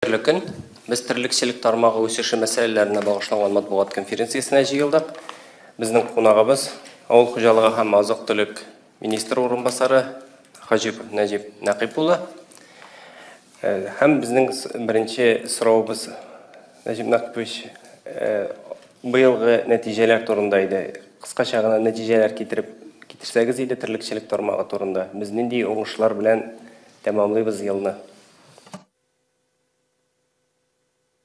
Хәерле көн. Без терлекчелек тармагы үсеше мәсьәләләренә багышланган матбугат конференциясенә җыелдык. Безнең кунагыбыз авыл хуҗалыгы һәм азык-төлек министры урынбасары Хаҗипов Нәҗип Нәкыйп улы. Һәм безнең беренче соравыбыз, Нәҗип Нәкыйпович, быелгы нәтиҗәләр турында иде. Кыскача гына нәтиҗәләр китереп китерсәгез иде терлекчелек тармагы турында. Без нинди уңышлар белән тәмамлыйбыз елны?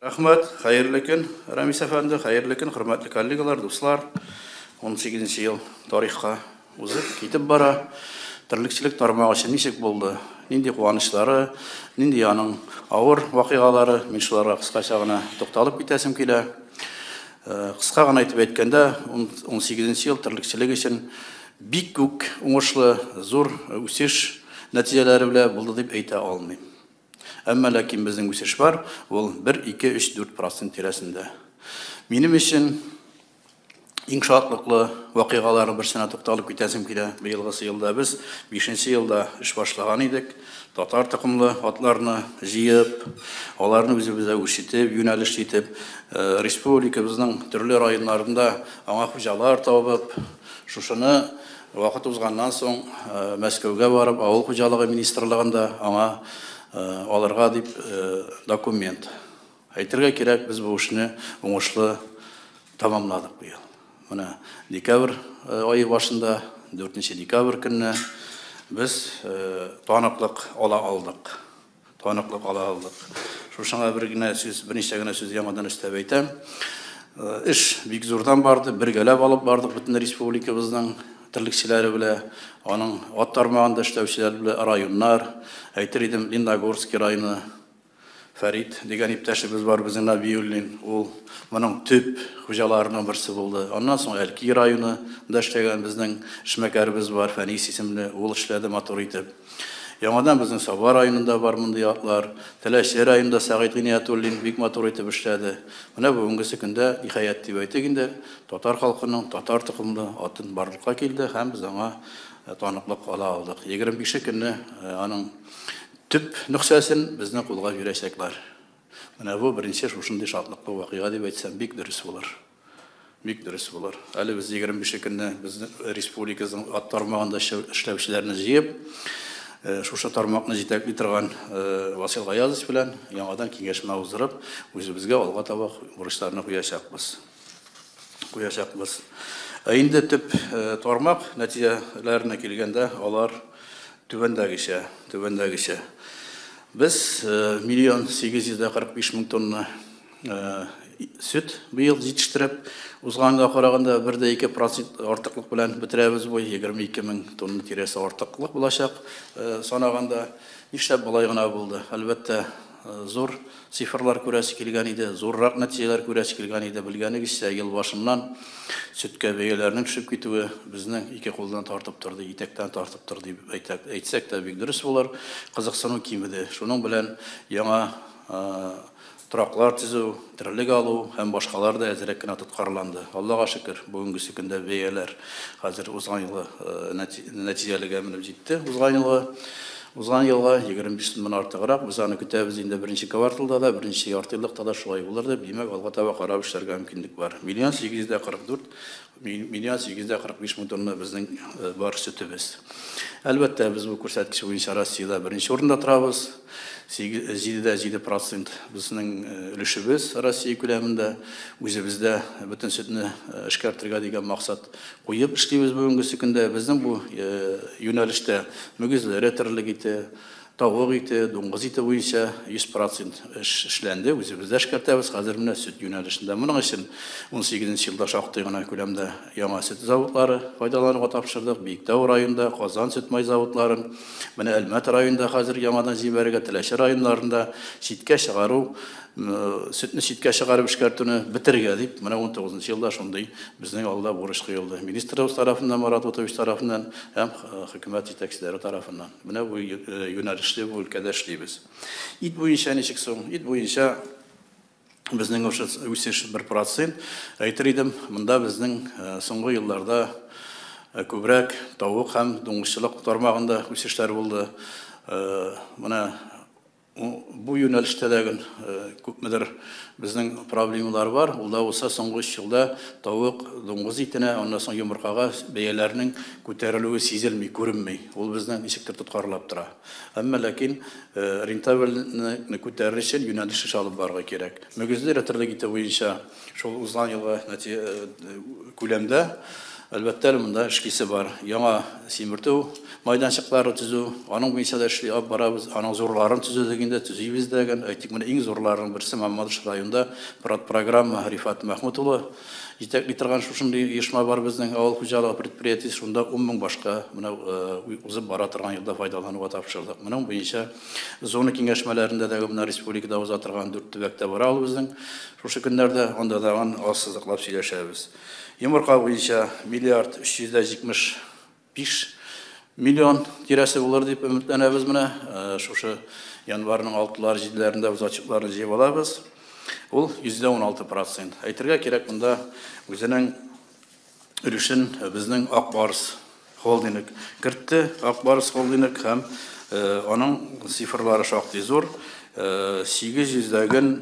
Рәхмәт, хәерле көн, Рәмис әфәнде, хәерле көн, хөрмәтле коллегалар, дуслар. 18 ел тарихка узып китеп бара. Терлекчелек тармагы өчен ничек булды? Нинди куанычлары, нинди аның авыр вакыйгалары? Мин шуларга кыскача гына тукталып китәсем килә. Кыска гына әйтеп әйткәндә, 18 ел терлекчелек өчен бик үк уңышлы, зур үсеш нәтиҗәләре белән булды дип әйтә алмыйм. Әмма ләкин безнең үсеш бар, ул 1, 2, 3, 4% тирәсендә. Минем өчен иң шатлыклы вакыйгаларның берсенә тукталып китәсем килә. Быелгысы елда без 5 елда эш башлаган идек. Татар токымлы атларны җыеп, аларны үзебездә үрчетеп, юнәлеш итеп, республикабызның төрле районнарында аңа хуҗалар табып, шушыны вакыт узганнан соң Мәскәүгә барып, авыл хуҗалыгы министрлыгында аңа алырга дип документ. Әйтергә кирәк, без бу эшне уңышлы тамамладык быел. Менә декабрь ае башында, 4 декабрь көнне без таныклык ала алдык. Таныклык ала алдык. Шушыңа бер генә сүз, берничә генә сүз яңадан өстәп әйтәм. Эш бик зурдан барды, бергәләп алып бардык бөтен республикабызның терлекчеләре белән, аның ат тармагында эшләүчеләр белән, районнар, әйтер идем, Лениногорский районы, Фәрит дигән иптәшебез бар безнең Набиуллин, ул моның төп хуҗаларының берсе булды. Аннан соң Әлки районында эшләгән безнең эшмәкәребез бар, Фәнис исемле, ул эшләде матур итеп. Яңадан безнең Саба районында бар мондый атлар. Теләче районында Сәгыйть Гыйниятуллин бик матур итеп эшләде. Менә бүгенгесе көндә, ниһаять дип әйтик инде, татар халкының татар токымлы атын барлыкка килде һәм без аңа таныклык ала алдык. 25 көнне аның төп нөхсәсен безнең кулга бирәчәкләр. Менә бу беренче шушындый шатлыклы вакыйга дип әйтсәм, бик дөрес булыр. Бик дөрес булыр. Әле без 25 көнне безнең республикабызның ат тармагында эшләүчеләрне җыеп, шушы тармакны җитәкли торган Васил Гаязович белән яңадан киңәшмә уздырып, үзебезгә алга таба бурычларны куячакбыз. Куячакбыз. Ә инде төп тармак нәтиҗәләренә килгәндә, алар түбәндәгечә, түбәндәгечә. Без 1 845 мең тонна сөт быел җитештереп, узганга караганда 1,2% артыклык белән бетерәбез бу, 22 мең тонна тирәсе артыклык булачак санаганда. Нишләп болай гына булды? Әлбәттә, зур цифрлар күрәсе килгән иде, зуррак нәтиҗәләр күрәсе килгән иде. Белгәнегезчә, ел башыннан сөткә бәяләрнең төшеп китүе безнең ике кулдан тартып торды, итәктән тартып торды дип әйтсәк тә бик дөрес булыр. Кызыксыну кимеде. Шуның белән яңа тораклар төзү, терлек алу һәм башкалар да әзрәк кенә тоткарланды. Аллага шөкер, бүгенгесе көндә бәяләр хәзер узган елгы нәтиҗәлегә менеп җитте. Узган елга 25 мең артыграк. Без аны көтәбез инде беренче кварталда да, беренче яртыеллыкта да шулай булыр дип, димәк, алга таба карап эшләргә мөмкинлек бар. 1 844 1 845 мең тонна безнең бар сөтебез. Әлбәттә, без бу күрсәткеч буенча Россиядә беренче урында торабыз. 7,7% безнең өлешебез Россия күләмендә. Үзебездә бөтен сөтне эшкәртергә дигән максат куеп эшлибез бүгенгесе көндә. Безнең бу юнәлештә мөгезле эре терлек ите, тавык ите, дуңгыз ите буенча 100% эш эшләнде. Үзебездә эшкәртәбез. Хәзер менә сөт юнәлешендә. Моның өчен 18 елда шактый гына күләмдә яңа сөт заводлары файдалануга тапшырдык. Биектау районында Казан сөт май заводларын, менә Әлмәт районында хәзер яңадан җибәрергә, Теләче районнарында читкә чыгару, сөтне читкә чыгарып эшкәртүне бетерергә дип, менә 19 елда шундый безнең алда бурыч куелды. Министрлык тарафыннан, Марат Утович тарафыннан һәм хөкүмәт җитәкчеләре тарафыннан. Менә бу юнәлешле бу өлкәдә эшлибез. Ит буенча ничек соң? Ит буенча безнең үсеш 1%. Әйтер идем, монда безнең соңгы елларда күбрәк тавык һәм дуңгызчылык тармагында үсешләр булды. Менә Бу юнәлештә дә күпмедер безнең проблемалар бар. Ул да булса соңгы 3 елда тавык, дуңгыз итенә, аннан соң йомыркага бәяләрнең күтәрелүе сизелми, күренми. Ул безне ничектер тоткарлап тора. Әмма ләкин рентабельне күтәрер өчен юнәлеш эш алып барырга кирәк. Мөгезле эре терлек ите буенча шул узган елгы күләмдә әлбәттә монда эшлисе бар. Яңа симертү майданчыклары төзү, аның буенча да эшли алып барабыз. Аның зурларын төзедек инде, төзибез дә. Әйтик, менә иң зурларының берсе Мамадыш районында программа Рифат Махмут улы җитәкли торган шушындый оешма бар безнең авыл хуҗалыгы предприятиесе, шунда 10 мең башка менә узып бара торган елда файдалануга тапшырдык. Моның буенча зона киңәшмәләрендә дә менә республикада уза торган 4 төбәктә бара ул безнең. Шушы көннәрдә анда да ассызыклап сөйләшәбез. Йомырка буенча 1 375 миллион тирәсе булыр дип өметләнәбез менә. Шушы январның 6-лары, 7-ләрендә без отчетларны җыеп алабыз. Ул 16%. Әйтергә кирәк, монда үзенең өлешен безнең Ак Барс холдинг кертте. Ак Барс холдинг һәм аның цифрлары шактый зур. 851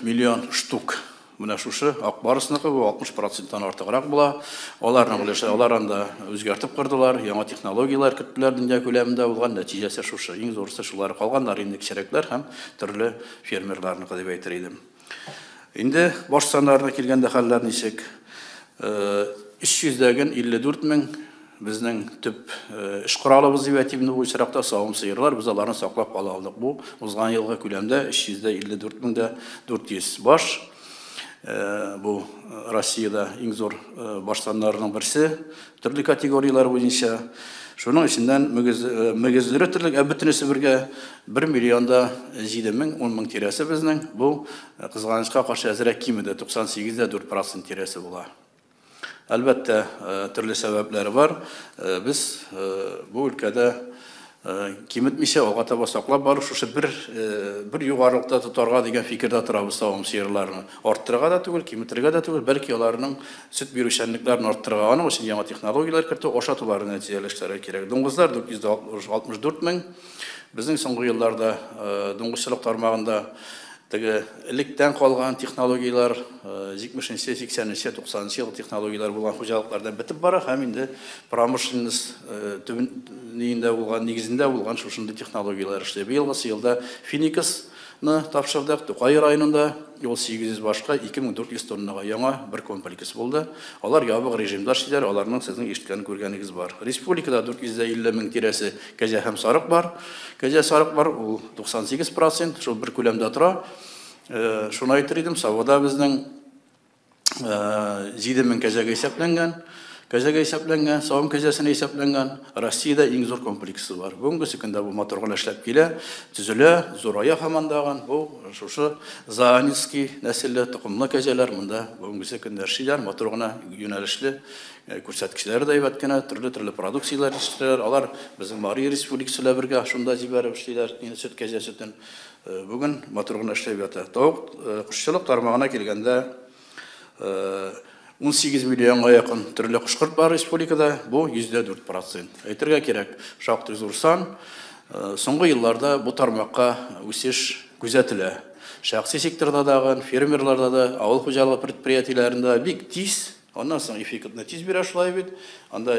миллион штук. Менә шушы Ак Барсныкы, бу 60%-тан артыграк була. Аларның өлеше, алар анда үзгәртеп кордылар, яңа технологияләр керттеләр, дөнья күләмендә булган нәтиҗәсе шушы. Иң зурысы шулар, калганнар инде кечерәкләр һәм төрле фермерларныкы дип әйтер идем. Инде баш саннарына килгәндә хәлләр ничек? 354 мең безнең төп эш коралыбыз дип әйтим, бу очракта савым сыерлар, без аларны саклап кала алдык. Бу узган елгы күләмдә 354 мең дә 400 баш. Бу Россиядә иң зур баш саннарының берсе төрле категорияләр буенча. Шуның эченнән мөгезле терлек, бөтенесе бергә 1 миллион да 7 мең, 10 мең тирәсе безнең. Бу кызганычка каршы әзрәк кимеде, 98,4% тирәсе була. Әлбәттә, төрле сәбәпләре бар. Без бу өлкәдә киметмичә алга таба саклап бару, шушы бер югарылыкта тотарга дигән фикердә торабыз савым сыерларны. Арттырырга да түгел, киметергә дә түгел, бәлки аларның сөт бирүчәнлекләрен арттырырга. Аның өчен яңа технологияләр кертү, ашатуларын нәтиҗәле эшләргә кирәк. Дуңгызлар 464 мең. Безнең соңгы елларда дуңгызчылык тармагында теге электән калган технологияләр, 70-нче, 80-нче, 90-нчы ел технологияләр булган хуҗалыклардан бетеп бара һәм инде промышленность төбендә булган, нигезендә булган шушындый технологияләр эшли. Быелгысы елда Финиксны тапшырдык. Тукай районында ул 800 башка 2400 тоннага яңа бер комплекс булды. Алар ябык режимда эшлиләр, аларның сезнең ишеткән күргәнегез бар. Республикада 450 мең тирәсе кәҗә һәм сарык бар. Кәҗә сарык бар, ул 98%, шул бер күләмдә тора. Шуны әйтер идем, Сабада безнең 7 мең кәҗәгә исәпләнгән, кәҗәгә исәпләнгән, савым кәҗәсенә исәпләнгән Россиядә иң зур комплексы бар. Бүгенге көндә бу матур гына эшләп килә, төзелә, зурая һаман дагын. Бу шушы заанецкий нәселле токымлы кәҗәләр монда бүгенге көндә эшлиләр, матур гына юнәлешле күрсәткечләре дә әйбәт кенә, төрле-төрле продукцияләр җитештерәләр. Алар безнең Мария Республикасы белән бергә шунда җибәреп эшлиләр, инде сөт кәҗә сөтен. Бүген матур гына эшләп ята. Тавык кошчылык тармагына килгәндә 18 миллионга якын төрле кош-корт бар республикада, бу 4%. Әйтергә кирәк, шактый зур сан. Соңгы елларда бу тармакка үсеш күзәтелә. Шәхси секторда дагы, фермерларда да, авыл хуҗалыгы предприятиеләрендә бик тиз, аннан соң эффектны тиз бирә шулай бит. Анда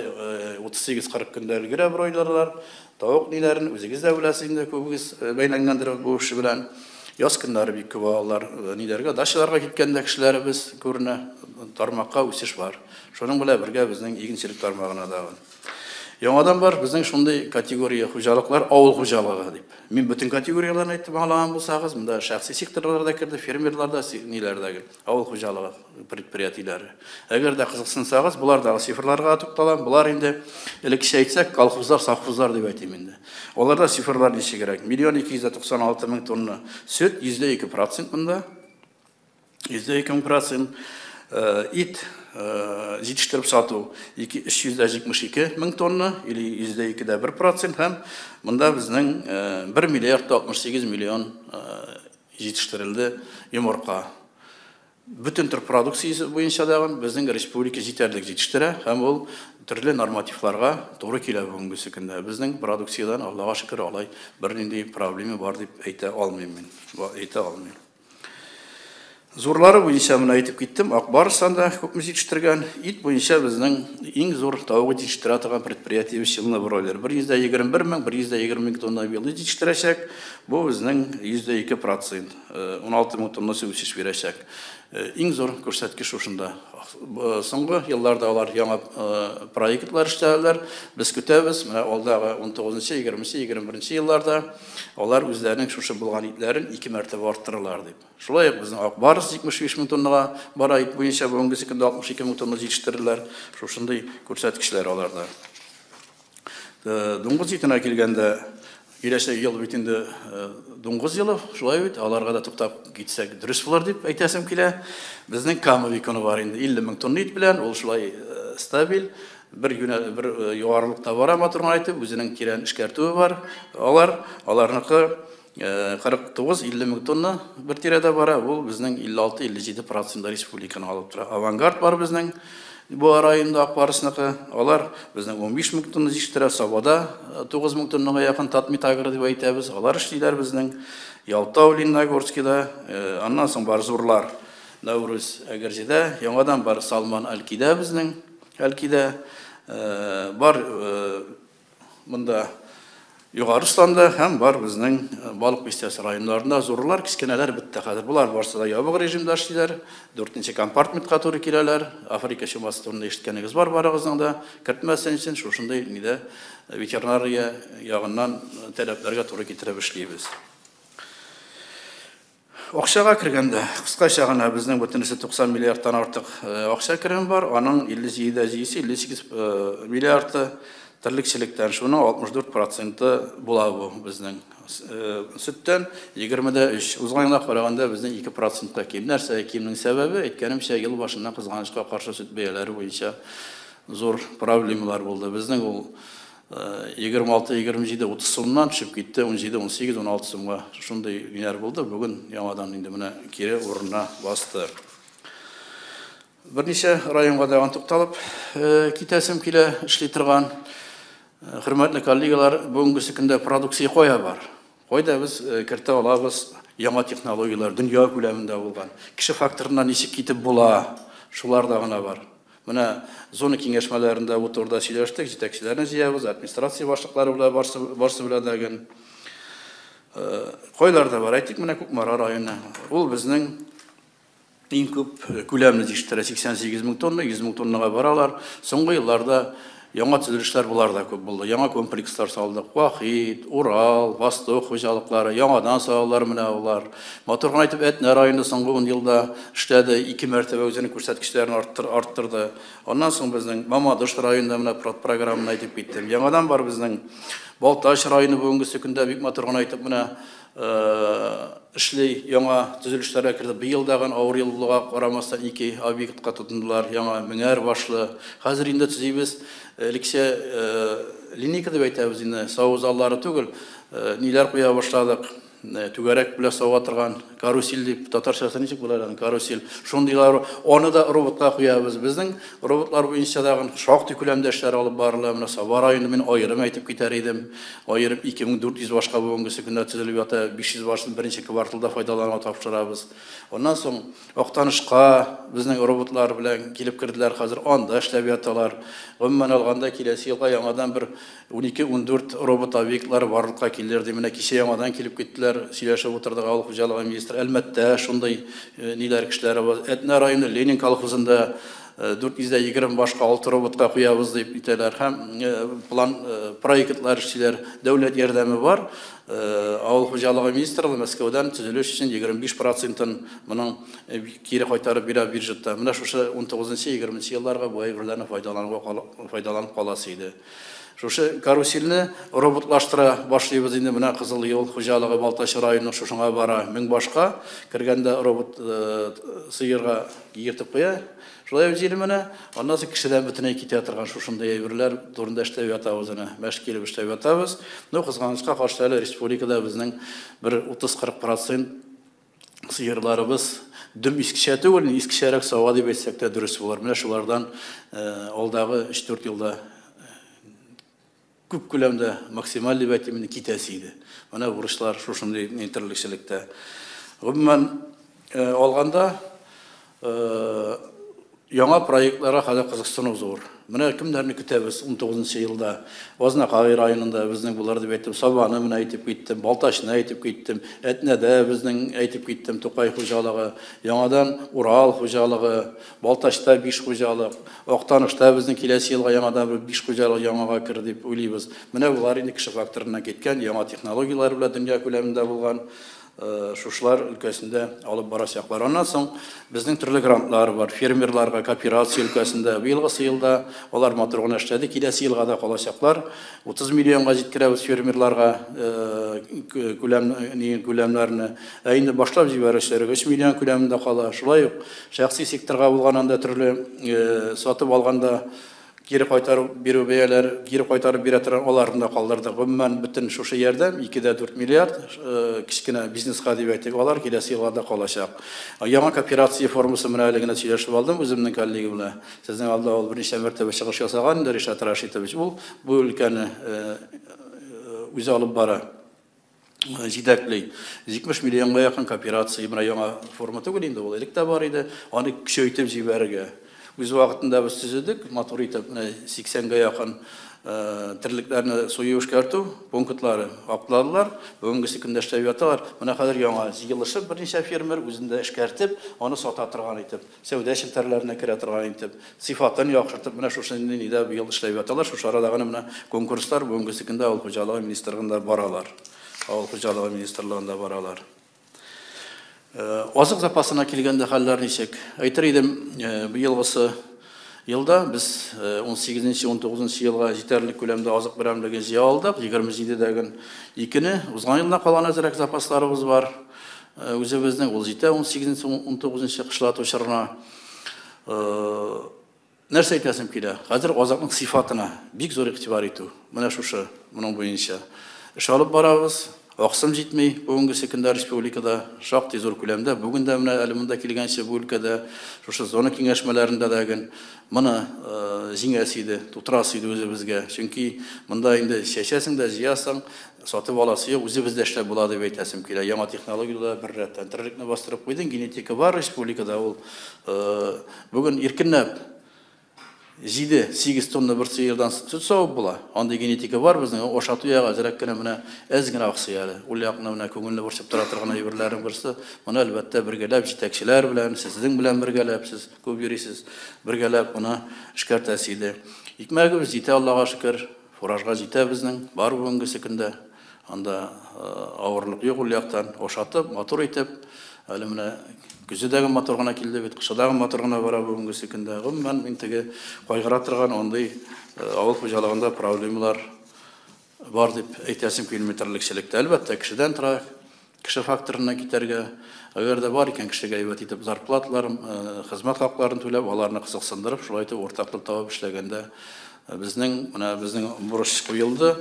38-40 көндә өлгерә бройлерлар, тавык ниләрен үзегез дә беләсез инде, күбегез бәйләнгәндер бу эш белән. Яз көннәре бик күп алар ниләргә, дачаларга киткәндә кешеләребез күренә, тармакка үсеш бар. Шуның белән бергә безнең игенчелек тармагына да. Яңадан бар безнең шундый категория хуҗалыклар, авыл хуҗалыгы дип. Мин бөтен категорияләрне әйтеп аңлаган булсагыз, монда шәхси секторлар да керде, фермерлар да, ниләр дә, авыл хуҗалыгы предприятиеләре. Әгәр дә кызыксынсагыз, булардагы цифрларга тукталам. Болар инде элеккечә әйтсәк, колхозлар, совхозлар дип әйтим инде. Аларда цифрлар ничегрәк? 1 296 000 тонна сөт, 2% монда. 2%. Ит җитештереп сату 372 мең тонна или 2,1% һәм монда безнең 1 миллиард 68 миллион җитештерелде йомырка. Бөтен төр продукциясе буенча да безнең республика җитәрлек җитештерә һәм ул төрле нормативларга туры килә бүгенге көндә. Безнең продукциядән, Аллага шөкер, алай бернинди проблема бар дип әйтә алмыйм мин. Әйтә алмыйм. Зурлары буенча менә әйтеп киттем, Ак Барстан да күпме җитештергән. Ит буенча безнең иң зур тавык җитештерә торган предприятиебез Челны бройлер. 121 мең, 120 мең тонна быел җитештерәчәк. Бу безнең 102%, 16 мең тоннасы үсеш бирәчәк. Иң зур күрсәткеч шушында. Соңгы елларда алар яңа проектлар эшләделәр. Без көтәбез, менә алдагы 19-нчы, 20-нче, 21-нче елларда алар үзләренең шушы булган итләрен 2 мәртәбә арттыралар дип. Шулай ук безнең Ак Барс 75 мең тоннага бара, ит буенча бүгенге көндә 62 мең тонна җитештерделәр. Шушындый күрсәткечләр аларда. Дуңгыз итенә килгәндә, киләчәк ел бит инде дуңгыз елы, шулай бит, аларга да туктап китсәк дөрес булыр дип әйтәсем килә. Безнең Кама беконы бар инде 50 мең тонна ит белән, ул шулай стабиль, бер югарылыкта бара матур гына итеп, үзенең тирән эшкәртүе бар. Алар, аларныкы 49-50 мең тонна бер тирәдә бара, ул безнең 56-57% республиканы алып тора. Авангард бар безнең Буа районында Ак Барсныкы, алар безнең 15 мең тонна җитештерә, Сабада 9 мең тоннага якын Татмитагро дип әйтәбез, алар эшлиләр безнең Ялтау, Лениногорскида, аннан соң бар зурлар Нәүрүз, Әгерҗедә, яңадан бар Салман Әлкидә безнең, Әлкидә, бар монда Югары Осланда һәм бар безнең Балык бистәсе районнарында зурлар, кечкенәләр бетте хәзер. Булар барсы да ябык режимда эшлиләр, 4-нче компартментка туры киләләр. Африка чумасы турында ишеткәнегез бар барыгызның да. Кертмәсен өчен шушындый нидә ветеринария ягыннан таләпләргә туры китереп эшлибез. Акчага кергәндә, кыскача гына безнең бөтенесе 90 миллиардтан артык акча керем бар, аның 57,7, 58 миллиарды терлекчелектән, шуның 64% була бу безнең. Сөттән 23, узган елга караганда безнең 2%-ка ким. Нәрсә кимнең сәбәбе? Әйткәнемчә, ел башыннан кызганычка каршы сөт бәяләре буенча зур проблемалар булды. Безнең ул 26, 27, 30 сумнан төшеп китте, 17, 18, 16 сумга шундый ниләр булды. Бүген яңадан инде менә кире урынына басты. Берничә районга дагы тукталып китәсем килә эшли торган. Хөрмәтле коллегалар, бүгенге көндә продукция кая бар? Кайда без кертә алабыз яңа технологияләр, дөнья күләмендә булган. Кеше факторыннан ничек китеп була, шулар да гына бар. Менә зона киңәшмәләрендә бу турыда сөйләштек, җитәкчеләрне җыябыз, администрация башлыклары белән барсы белән дә. Кайларда бар? Әйтик, менә Кукмара районы. Ул безнең иң күп күләмле җитештерә, 88 мең тонна, 100 мең тоннага баралар. Соңгы елларда яңа төзелешләр булар да күп булды. Яңа комплекслар салдык. Вахит, Урал, Восток хуҗалыклары, яңадан салалар менә алар. Матур гына итеп Әтнә районы соңгы 10 елда эшләде, 2 мәртәбә үзенең күрсәткечләрен арттырды. Аннан соң безнең Мамадыш районында менә программаны әйтеп киттем. Яңадан бар безнең Балтач районы бүгенге көндә бик матур гына итеп менә эшли, яңа төзелешләргә керде. Быел дагы авыр ел булуга карамастан 2 объектка тотындылар, яңа меңәр башлы. Хәзер инде төзибез, элекчә линейка дип әйтәбез инде, саву заллары түгел, ниләр куя башладык, түгәрәк белән сава торган карусель дип, татарчасы ничек була әле, карусель. Шундыйлар, аны да роботка куябыз. Безнең роботлар буенча дагы шактый күләмдә эшләр алып барыла. Менә Саба районы мин аерым әйтеп китәр идем. Аерым 2400 башка бүгенге көндә төзелеп ята, 500 башын беренче кварталда файдалануга тапшырабыз. Аннан соң Актанышка безнең роботлар белән килеп керделәр, хәзер анда эшләп яталар. Гомумән алганда киләсе елга яңадан бер 12-14 робот объектлары барлыкка килер ди. Менә кичә яңадан килеп киттеләр, сөйләшеп утырдык авыл хуҗалыгы министры. Әлмәттә шундый ниләр кешеләре бар. Әтнә районы Ленин колхозында 420 башка 6 роботка куябыз дип итәләр һәм план проектлар эшлиләр. Дәүләт ярдәме бар. Авыл хуҗалыгы министрлыгы Мәскәүдән төзелеш өчен 25%-ын моның кире кайтарып бирә бюджетта. Менә шушы 19-20 елларга бу әйберләрне файдаланып каласы иде. Шушы карусельне роботлаштыра башлыйбыз инде. Менә Кызыл юл хуҗалыгы Балтач районы шушыңа бара. Мең башка кергәндә робот сыерга киертеп куя. Шулай үзе менә, аннан соң кешедән бөтенләй китә торган шушындый әйберләр турында эшләп ятабыз әнә, мәш килеп эшләп ятабыз. Но кызганычка каршы әле республикада безнең бер 30-40% сыерларыбыз Дөм искечә түгел, искечәрәк сава дип әйтсәк тә дөрес булыр. Менә шулардан алдагы 3-4 елда күп күләмдә максималь дип әйтим, китәсе иде. Менә бурычлар шушындый терлекчелектә. Гомумән алганда яңа проектларга хәзер кызыксыну зур. Менә кемнәрне көтәбез 19 елда. Азнакай районында безнең булыр дип әйттем, Сабаны менә әйтеп киттем, Балтачны әйтеп киттем, Әтнәдә безнең әйтеп киттем, Тукай хуҗалыгы, яңадан Урал хуҗалыгы, Балтачта 5 хуҗалык, Актанышта безнең киләсе елга яңадан 5 хуҗалык яңага керер дип уйлыйбыз. Менә булар инде кеше факторыннан киткән, яңа технологияләр белән дөнья күләмендә булган шушлар өлкәсендә алып барачаклар. Аннан соң безнең төрле грантлар бар, фермерларга, кооперация өлкәсендә. Быелгысы елда алар матур гына эшләде, киләсе елга да калачаклар. 30 миллионга җиткерәбез фермерларга күләмнәрне. Ә инде башлап җибәрүчеләргә 3 миллион күләмендә кала. Шулай ук шәхси секторга булган анда төрле сатып алганда кире кайтарып бирү бәяләр, кире кайтарып бирә торган аларны да калдырдык. Гомумән бөтен шушы ярдәм 2,4 миллиард кечкенә бизнеска дип әйтик, алар киләсе елга да калачак. Яңа кооперация формасы менә әле генә сөйләшеп алдым үземнең коллега белән. Сезнең алда ул берничә мәртәбә чыгыш ясаган инде Ришат Рашитович. Ул бу өлкәне үзе алып бара. Җитәкли. 70 миллионга якын кооперация, менә яңа форма түгел инде ул, элек тә бар иде, аны көчәйтеп җибәрергә. Үз вакытында без төзедек, матур итеп 80-гә якын терлекләрне сую эшкәртү пунктлары акладылар. Бүгенгесе көндә эшләп яталар. Менә хәзер яңа җыелышып берничә фермер үзендә эшкәртеп, аны сата торган итеп, сәүдә челтәрләренә керә торган итеп, сыйфатын яхшыртып, менә шушы нидә быел эшләп яталар. Шушы арада гына менә конкурслар бүгенгесе көндә Авыл хуҗалыгы министрлыгында баралар. Авыл хуҗалыгы министрлыгында баралар. Азык запасына килгәндә хәлләр ничек? Әйтер идем, быелгысы елда без 18-19 елга җитәрлек күләмдә азык берәмлеген җыя алдык. 27-дәген 2-не узган елдан калган әзрәк запасларыбыз бар. Үзебезнең ул җитә 18-19 кышлату чорына. Нәрсә әйтәсем килә? Хәзер азыкның сыйфатына бик зур игътибар итү. Менә шушы моның буенча эш алып барабыз. Аксым җитми бүгенгесе көндә республикада шактый зур күләмдә. Бүген дә менә әле монда килгәнче бу өлкәдә шушы зона киңәшмәләрендә дә ген моны җиңәсе иде, тутырасы иде үзебезгә. Чөнки монда инде чәчәсең дә, җыясың, сатып аласы юк, үзебездә эшләп була дип әйтәсем килә. Яңа технологияләр бер рәттән терлекне бастырып куйдың, генетика бар республикада, ул бүген иркенләп 7-8 тонна бер сыердан сөт савып була. Андый генетика бар безнең, ашату ягы әзрәк кенә менә әз генә аксый әле. Ул якны менә күңелне борчып тора торган әйберләрнең берсе. Моны әлбәттә бергәләп җитәкчеләр белән, сезнең белән бергәләп, сез күп йөрисез, бергәләп моны эшкәртәсе иде. Икмәгебез җитә, Аллага шөкер, фуражга җитә безнең, бар бүгенгесе көндә. Анда авырлык юк ул яктан, ашатып, матур итеп, әле менә көзе дә матур гына килде бит, кышы да матур гына бара бүгенгесе көндә. Гомумән, мин теге кайгыра торган андый авыл хуҗалыгында проблемалар бар дип әйтәсем килми терлекчелектә. Әлбәттә, кешедән тора, кеше факторына китәргә. Әгәр дә бар икән, кешегә әйбәт итеп зарплаталарын, хезмәт хакларын түләп, аларны кызыксындырып, шулай итеп уртаклык табып эшләгәндә безнең, менә безнең бурыч куелды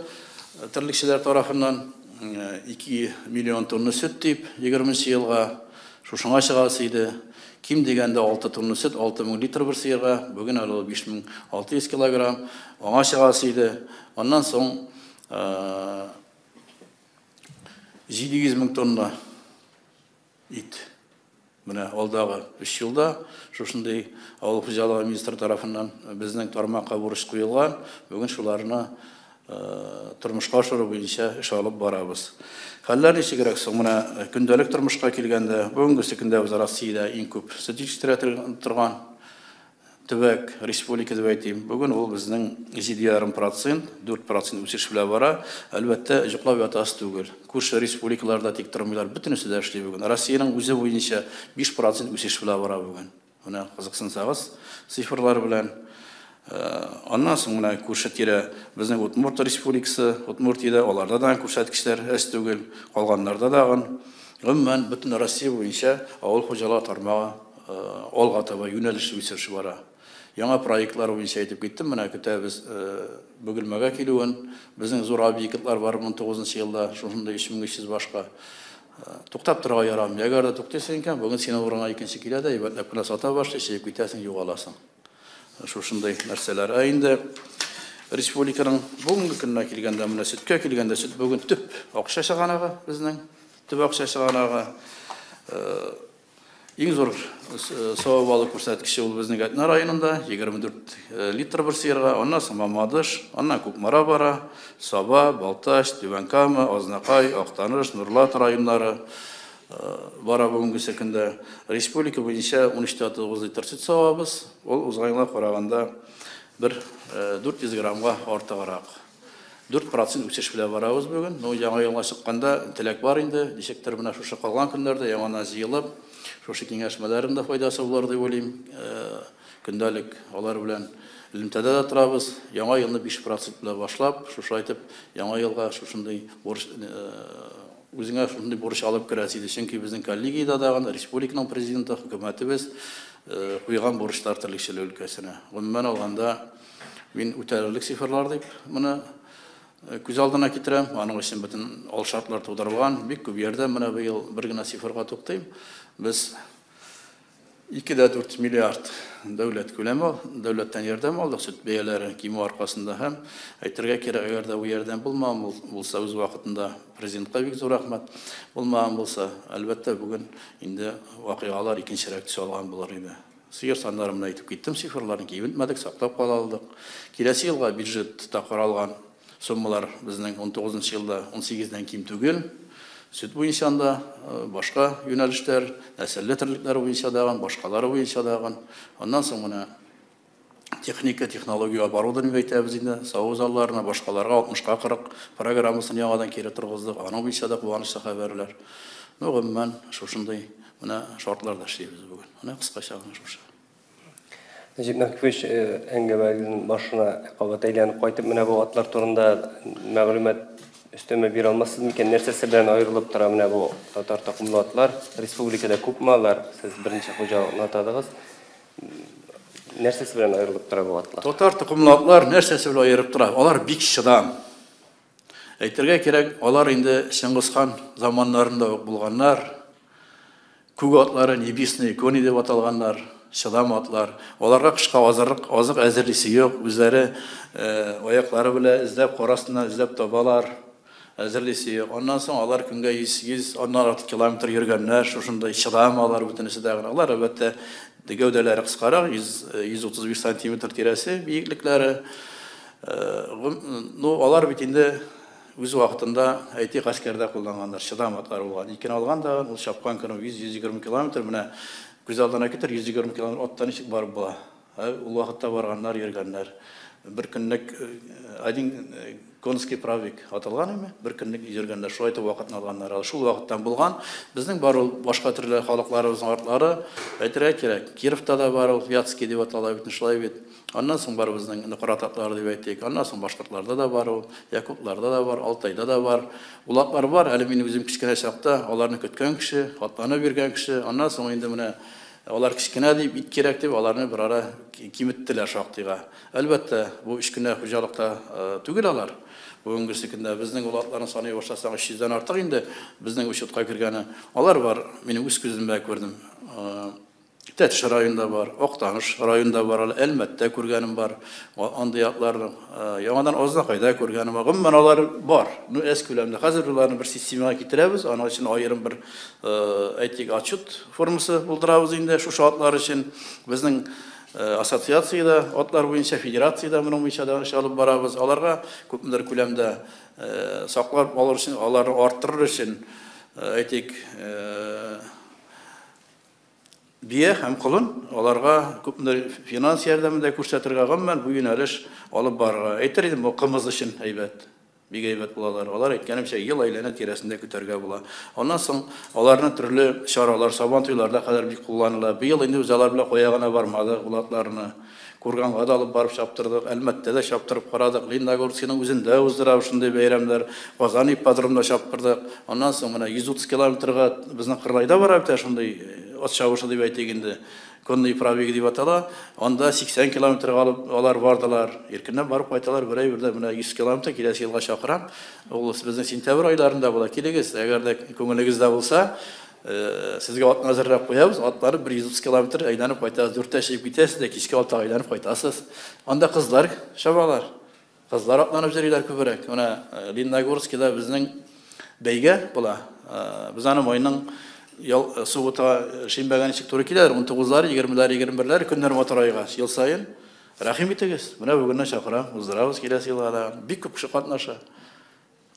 терлекчеләр тарафыннан 2 миллион тонна сөт дип 20 елга шушыңа чыгасы иде. Ким дигәндә 6 тонна сөт, 6000 литр бер сыерга, бүген әле ул 5600 килограмм, аңа чыгасы иде. Аннан соң 700 мең тонна ит. Менә алдагы 3 елда шушындый авыл хуҗалыгы министры тарафыннан безнең тармакка бурыч куелган. Бүген шуларны тормышка ашыру буенча эш алып барабыз. Хәлләр ничегрәк соң? Менә көндәлек тормышка килгәндә, бүгенге көндә без Россиядә иң күп сөт җитештерә торган төбәк, республика дип әйтим. Бүген ул безнең 7,5%, 4% үсеш белән бара. Әлбәттә, йоклап ятасы түгел. Күрше республикаларда тик тормыйлар, бөтенесе дә эшли бүген. Россиянең үзе буенча 5% үсеш белән бара бүген. Менә кызыксынсагыз цифрлар белән. Аннан соң менә күрше тирә безнең Удмурт республикасы, Удмуртиядә аларда да күрсәткечләр әз түгел, калганнарда дагын. Гомумән, бөтен Россия буенча авыл хуҗалыгы тармагы алга таба юнәлешле үсеш бара. Яңа проектлар буенча әйтеп киттем, менә көтәбез Бөгелмәгә килүен. Безнең зур объектлар бар 19 елда, шушында 3300 башка. Туктап торырга ярамый. Әгәр дә туктыйсың икән, бүген синең урыныңа икенче килә дә, әйбәтләп кенә сата башлый, чыгып китәсең, югаласың. Шушындай нәрсәләр. Ә инде республиканың бүгенге көненә килгәндә, менә сөткә килгәндә, сөт бүген төп акча чыганагы безнең, төп акча чыганагы. Иң зур савап алу күрсәткече ул безнең Әтнә районында 24 литр бер сыерга, аннан соң Мамадыш, аннан Кукмара бара, Саба, Балтач, Түбән Кама, Азнакай, Актаныш, Нурлат районнары бара бүгенге көндә. Республика буенча 13,9 литр сөт савабыз. Ул узган елга караганда бер 400 граммга артыграк. 4% үсеш белән барабыз бүген. Ну, яңа елга чыкканда теләк бар инде. Ничектер менә шушы калган көннәрдә яңадан җыелып, шушы киңәшмәләрнең дә файдасы булыр дип уйлыйм. Көндәлек алар белән элемтәдә дә торабыз. Яңа елны 5% белән башлап, шушы әйтеп, яңа елга шушындый бурыч, үзеңә шушындый бурыч алып керәсе иде. Чөнки безнең коллегиядә дагы республиканың президенты, хөкүмәтебез куйган бурычлар терлекчелек өлкәсенә. Гомумән алганда, мин үтәрлек цифрлар дип моны күз алдына китерәм. Аның өчен бөтен ал шартлар тудырылган. Бик күп ярдәм. Менә быел бер генә цифрга туктыйм. Без 2,4 миллиард дәүләт күләме, дәүләттән ярдәм алдык сөт бәяләре кимү аркасында һәм әйтергә кирәк, әгәр дә бу ярдәм булмаган булса, үз вакытында президентка бик зур рәхмәт, булмаган булса, әлбәттә, бүген инде вакыйгалар икенчерәк төс алган булыр иде. Сыер саннарын менә әйтеп киттем, цифрларын киметмәдек, саклап кала алдык. Киләсе елга бюджетта каралган суммалар безнең 19 елда 18-дән ким түгел. Сөт буенча да башка юнәлешләр, нәселле терлекләр буенча да, башкалары буенча да. Аннан соң менә техника, технология оборудование әйтәбез инде, саву залларына, башкаларга 60-40 программасын яңадан кире торгыздык. Аның буенча да куанычлы хәбәрләр. Ну, гомумән, шушындый менә шартларда эшлибез бүген. Менә кыскача гына шушы. Нәҗип Нәкыйпович, әңгәмәнең башына кабат әйләнеп кайтып, менә бу атлар турында мәгълүмат өстәмә бирә алмассыз микән? Нәрсәсе белән аерылып тора менә бу татар токымлы атлар? Республикада күпме алар? Сез берничә хуҗалыкны атадыгыз. Нәрсәсе белән аерылып тора бу атлар? Татар токымлы атлар нәрсәсе белән аерылып тора? Алар бик чыдам. Әйтергә кирәк, алар инде Чыңгызхан заманнарында ук булганнар. Күк атлары, небесные кони дип аталганнар, чыдам атлар. Аларга кышка азык әзерлисе юк, үзләре аяклары белән эзләп, кар астыннан эзләп табалар, әзерлисе юк. Аннан соң алар көнгә 100, аннан артык километр йөргәннәр, шушындай чыдам алар бөтенесе дә. Алар әлбәттә гәүдәләре кыскарак, 135 сантиметр тирәсе биеклекләре. Ну, алар бит инде үз вакытында әйтик гаскәрдә кулланганнар, чыдам атлар булган. Икене алган да, ул чапкан көне 100-120 километр, менә күз алдына китер, 120 километр аттан ничек барып була? Ул вакытта барганнар, йөргәннәр. Бер көнлек один конский правик аталган име? Бер көнлек йөргәннәр, шулай итеп вакытны алганнар. Шул вакыттан булган. Безнең бар ул башка төрле халыкларыбызның атлары, әйтергә кирәк, Кировта да бар ул, Вятский дип атала бит, шулай бит. Аннан соң бар безнең Нукрат атлары дип әйтик. Аннан соң башкортларда да бар ул, якутларда да бар, Алтайда да бар. Ул атлар бар, әле мин үзем кечкенә чакта аларны көткән кеше, атланып йөргән кеше. Аннан соң инде менә алар кечкенә дип, ит кирәк дип, аларны бер ара киметтеләр шактыйга. Әлбәттә, бу өч кенә хуҗалыкта түгел алар. Бүгенге көндә безнең ул атларны саный башласаң, 300-дән артык инде безнең учетка кергәне. Алар бар, минем үз күзем белән күрдем. Тәтеш районында бар, Актаныш районында бар, әле Әлмәттә күргәнем бар. Андый атларны яңадан Азнакайда күргәнем бар. Гомумән алар бар. Ну, әз күләмдә. Хәзер аларны бер системага китерәбез. Аның өчен аерым бер, әйтик, отчет формасы булдырабыз инде шушы атлар өчен. Безнең ассоциациядә атлар буенча, федерациядә моның буенча да эш алып барабыз. Аларга күпмедер күләмдә саклап алыр өчен, аларны арттырыр өчен, әйтик, бия һәм колын аларга күпмедер финанс ярдәме дә күрсәтергә, гомумән бу юнәлеш алып барырга. Әйтер идем, бу кымыз өчен әйбәт, бик әйбәт булалар. Алар әйткәнемчә, ел әйләнә тирәсендә көтәргә була. Аннан соң аларны төрле чаралар, сабан туйларда кадәр бик кулланыла. Быел инде без алар белән кая гына бармадык, ул атларны Курганга да алып барып чаптырдык, Әлмәттә дә чаптырып карадык, Лениногорскийның үзендә уздырабыз шундый бәйрәмнәр, Казан ипподромында чаптырдык. Аннан соң менә 130 километрга безнең Кырлайда бара бит шундый ат чабышы дип әйтик инде, конный пробег дип атала. Анда 80 километрга алып алар бардылар. Иркенләп барып кайталар, бер ай бердә менә 100 километр киләсе елга чакырам. Ул безнең сентябрь айларында була. Килегез, әгәр дә күңелегездә булса, сезгә атны әзерләп куябыз. Атлары 130 километр әйләнеп кайтасыз. 4-тә чыгып китәсез дә кичке 6-га әйләнеп кайтасыз. Анда кызлар чабалар. Кызлар атланып йөриләр күбрәк. Менә Лениногорскида безнең бәйгә була. Без аны майның субботага, шимбәгә ничек туры киләдер, 19-лар, 20-ләр, 21-ләр көннәр матур айга ел саен. Рәхим итегез. Менә бүгеннән чакырам, уздырабыз киләсе елга да. Бик күп кеше катнаша.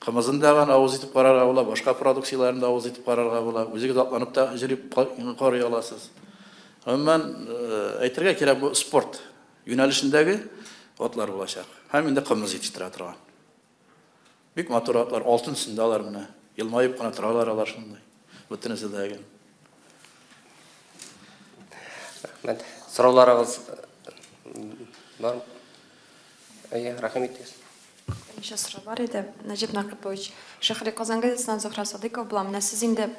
Кымызын да авыз итеп карарга була, башка продукцияләрен дә авыз итеп карарга була. Үзегез атланып та йөреп карый аласыз. Гомумән, әйтергә кирәк, бу спорт юнәлешендәге атлар булачак. Һәм инде кымыз җитештерә торган. Бик матур атлар, алтын төсендә алар менә. Елмаеп кына торалар алар шундай. Бөтенесе дә. Рәхмәт. Сорауларыгыз бар? Әйе, рәхим итегез. Берничә сорау бар иде. Нәҗип Накыпович, Шәһри Казан газетасыннан Зөһрә Садыйкова булам. Менә сез инде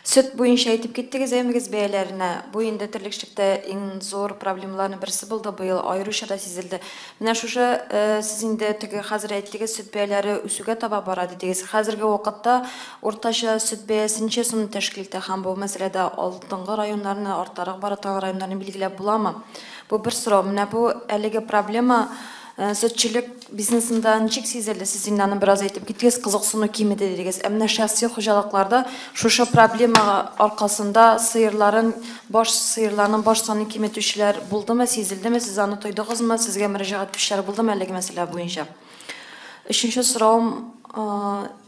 сөт буенча әйтеп киттегез әмегез бәяләренә. Бу инде терлекчелектә иң зур проблемаларның берсе булды быел, аеруча да сизелде. Менә шушы сез инде теге хәзер әйттегез, сөт бәяләре үсүгә таба бара дидегез. Хәзерге вакытта уртача сөт бәясе ничә сум тәшкил итә һәм бу мәсьәләдә алдынгы районнарны, арттарак бара торган районнарны билгеләп буламы? Бу бер сорау. Менә бу әлеге проблема сөтчелек бизнесында ничек сизелде? Сез инде аны бераз әйтеп киттегез, кызыксыну кимеде дидегез. Ә менә шәхси хуҗалыкларда шушы проблема аркасында сыерларын, баш сыерларның баш санын киметүчеләр булдымы, сизелдеме? Сез аны тойдыгызмы? Сезгә мөрәҗәгать итүчеләр булдымы әлеге мәсьәлә буенча? Өченче соравым,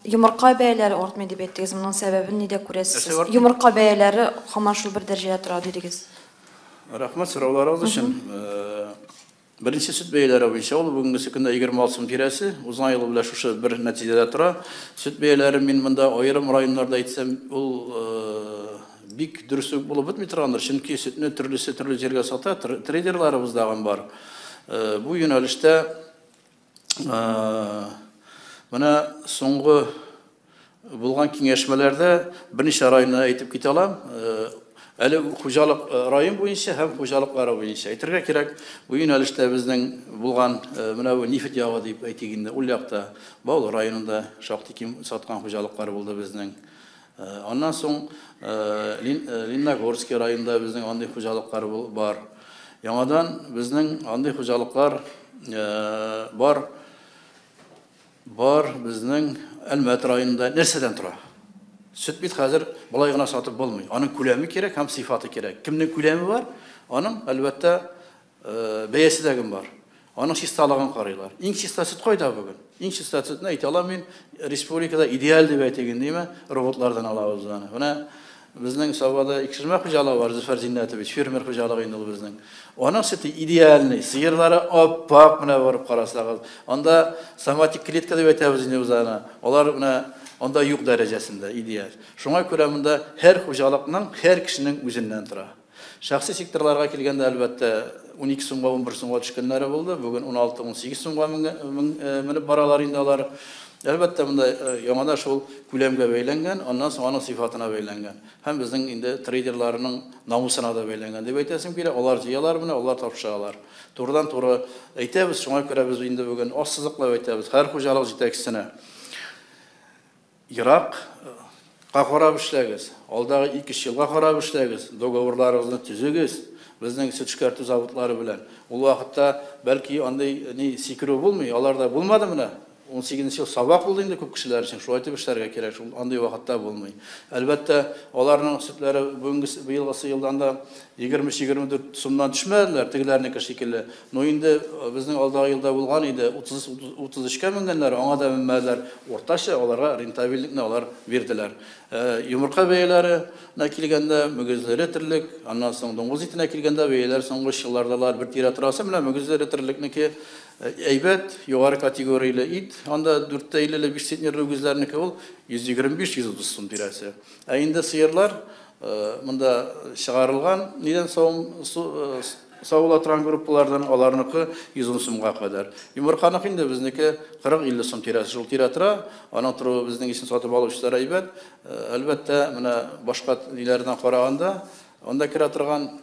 йомырка бәяләре артмый дип әйттегез. Моның сәбәбен нидә күрәсез? Йомырка бәяләре һаман шул бер дәрәҗәдә тора дидегез. Рәхмәт сорауларыгыз өчен. Беренче сөт бәяләре буенча ул бүгенге көндә 26 сум тирәсе, узган ел белән шушы бер нәтиҗәдә тора. Сөт бәяләре мин монда аерым районнарда әйтсәм, ул бик дөрес үк булып бетми торгандыр, чөнки сөтне төрлесе төрле җиргә сата, трейдерларыбыз дагы бар. Бу юнәлештә менә соңгы булган киңәшмәләрдә берничә районны әйтеп китә алам. Әле хуҗалык район буенча һәм хуҗалыклары буенча әйтергә кирәк, бу юнәлештә безнең булган менә бу нефть ягы дип әйтик инде, ул якта Баулы районында шактый ким саткан хуҗалыклар булды безнең. Аннан соң Лениногорский районында безнең андый хуҗалыклар бар. Яңадан безнең андый хуҗалыклар бар. Бар безнең Әлмәт районында. Нәрсәдән тора? Сөт бит хәзер болай гына сатып булмый. Аның күләме кирәк һәм сыйфаты кирәк. Кемнең күләме бар, аның әлбәттә бәясе дә кем бар. Аның чисталыгын карыйлар. Иң чиста сөт кайда бүген? Иң чиста сөтне әйтә алам мин, республикада идеаль дип әйтик инде, роботлардан алабыз аны. Менә безнең Сабада Икшермә хуҗалыгы бар, Зөфәр Зиннәтович, фермер хуҗалыгы инде ул безнең. Аның сөте идеальный, сыерлары ап-ак, менә барып карасагыз. Анда соматик клетка дип әйтәбез инде без аны. Алар менә анда юк дәрәҗәсендә идеаль. Шуңа күрә монда һәр хуҗалыкның, һәр кешенең үзеннән тора. Шәхси секторларга килгәндә, әлбәттә, 12 сумга, 11 сумга төшкәннәре булды. Бүген 16-18 сумга менеп баралар инде алар. Әлбәттә, монда яңадан шул күләмгә бәйләнгән, аннан соң аның сыйфатына бәйләнгән. Һәм безнең инде трейдерларының намусына да бәйләнгән дип әйтәсем килә. Алар җыялар менә, алар тапшыралар. Турыдан-туры әйтәбез, шуңа күрә без инде бүген ассызыклап әйтәбез һәр хуҗалык җитәкчесенә. Ерак карап эшләгез, алдагы 2-3 елга карап эшләгез, договорларыгызны төзегез безнең сөт эшкәртү заводлары белән. Ул вакытта бәлки андый ни сикерү булмый, алар да булмады менә. 18 ел сабак булды инде күп кешеләр өчен, шулай итеп эшләргә кирәк, шул андый вакытта булмый. Әлбәттә, аларның сөтләре бүгенге быелгысы елдан да 23-24 сумнан төшмәделәр, тегеләрнеке шикелле. Но инде безнең алдагы елда булган иде, 33-кә менгәннәр, аңа да менмәделәр. Уртача аларга рентабельлекне алар бирделәр. Йомырка бәяләренә килгәндә, мөгезле терлек, аннан соң дуңгыз итенә килгәндә бәяләр соңгы елларда алар бер тирә торасы, менә мөгезле терлекнеке әйбәт, югары категорияле ит, анда 4,55 центнерлы үгезләрнеке ул 125-130 сум тирәсе. Ә инде сыерлар монда чыгарылган, нидән савыла торган группалардан аларныкы 110 сумга кадәр. Йомырканыкы инде безнеке 40-50 сум тирәсе шул тирә тора. Аның торуы безнең өчен сатып алучылар әйбәт. Әлбәттә, менә башка ниләрдән караганда Анда керә торган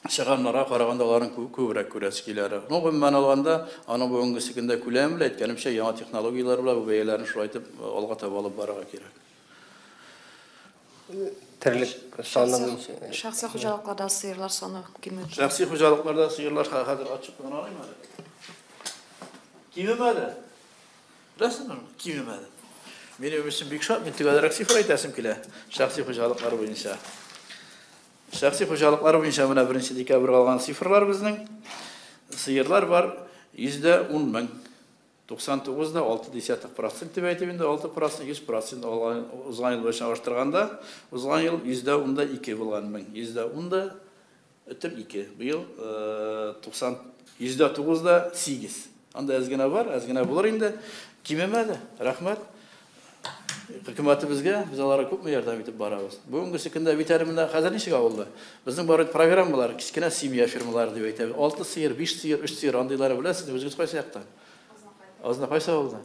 чыгымнарга караганда аларның күбрәк күрәсе килә. Ну, гомумән алганда, аның бүгенге көндә күләме белән, әйткәнемчә, яңа технологияләр белән бу бәяләрне шулай итеп алга таба алып барырга кирәк. Терлек саны буенча. Шәхси хуҗалыкларда сыерлар саны кимү. Шәхси хуҗалыкларда сыерлар хәзер ачык кына алыйм әле. Кимемәде. Беләсезме, кимемәде. Минем өчен бик шат, мин төгәлрәк цифр әйтәсем килә. Шәхси хуҗалыклар буенча. Шәхси хуҗалыклар буенча менә 1 декабрьгә алган цифрлар безнең. Сыерлар бар 110 мең. 99,6% дип әйтеп инде 6%, 100% алган узган ел белән чагыштырганда, узган ел 110,2 булган мең. 110,2. Быел 109,8. Анда әз генә бар, әз генә булыр инде. Кимемәде. Рәхмәт. Хөкүмәтебезгә без аларга күпме ярдәм итеп барабыз. Бүгенге көндә бит әле менә хәзер ничек авылда? Безнең бар бит программалар, кечкенә семья фирмалары дип әйтәбез. 6 сыер, 5 сыер, 3 сыер андыйлары беләсез, үзегез кайсы яктан? Азна кайсы авылда?